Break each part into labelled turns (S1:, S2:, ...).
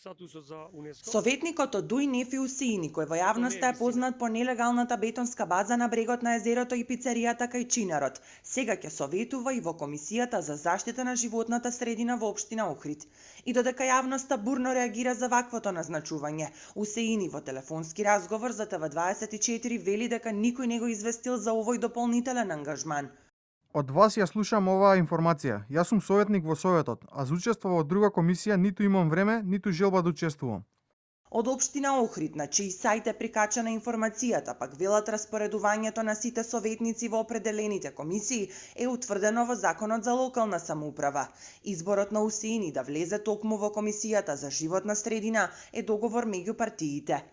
S1: статусот за УНЕСКО.
S2: Советникот од Дуј Нефи Усини, кој во јавноста е познат по нелегалната бетонска база на брегот на езерото и пицеријата кај Чинарот, сега ќе советува и во Комисијата за заштита на животната средина во општина Охрид. И додека јавноста бурно реагира за ваквото назначување, Усеини во телефонски разговор за ТВ24 вели дека никој не го известил за овој дополнителен ангажман.
S3: Од вас ја слушам оваа информација. Јас сум советник во Советот, а за учество во друга комисија ниту имам време, ниту желба да учествувам.
S2: Од општина Охрид, на чиј сајт е прикачена информацијата, пак велат распоредувањето на сите советници во определените комисии е утврдено во Законот за локална самоуправа. Изборот на Усеини да влезе токму во Комисијата за животна средина е договор меѓу партиите.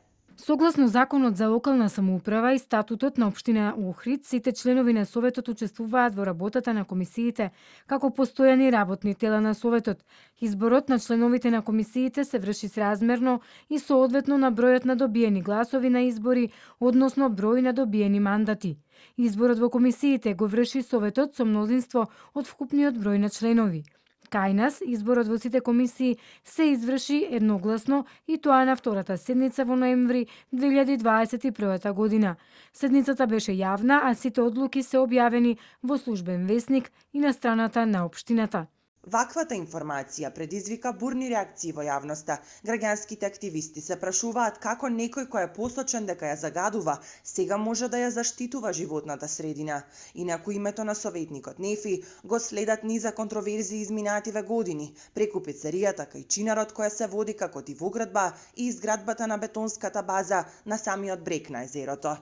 S4: Согласно Законот за локална самоуправа и статутот на општина Охрид, сите членови на Советот учествуваат во работата на комисиите како постојани работни тела на Советот. Изборот на членовите на комисиите се врши сразмерно и соодветно на бројот на добиени гласови на избори, односно број на добиени мандати. Изборот во комисиите го врши Советот со мнозинство од вкупниот број на членови. Кај нас, изборот во сите комисии се изврши едногласно и тоа на втората седница во ноември 2021 година. Седницата беше јавна, а сите одлуки се објавени во службен весник и на страната на општината.
S2: Ваквата информација предизвика бурни реакции во јавноста. Граѓанските активисти се прашуваат како некој кој е посочен дека ја загадува, сега може да ја заштитува животната средина. Инаку името на советникот Нефи го следат низа контроверзии изминативе години, преку пицеријата кај Чинарот која се води како дивоградба и изградбата на бетонската база на самиот брег на езерото.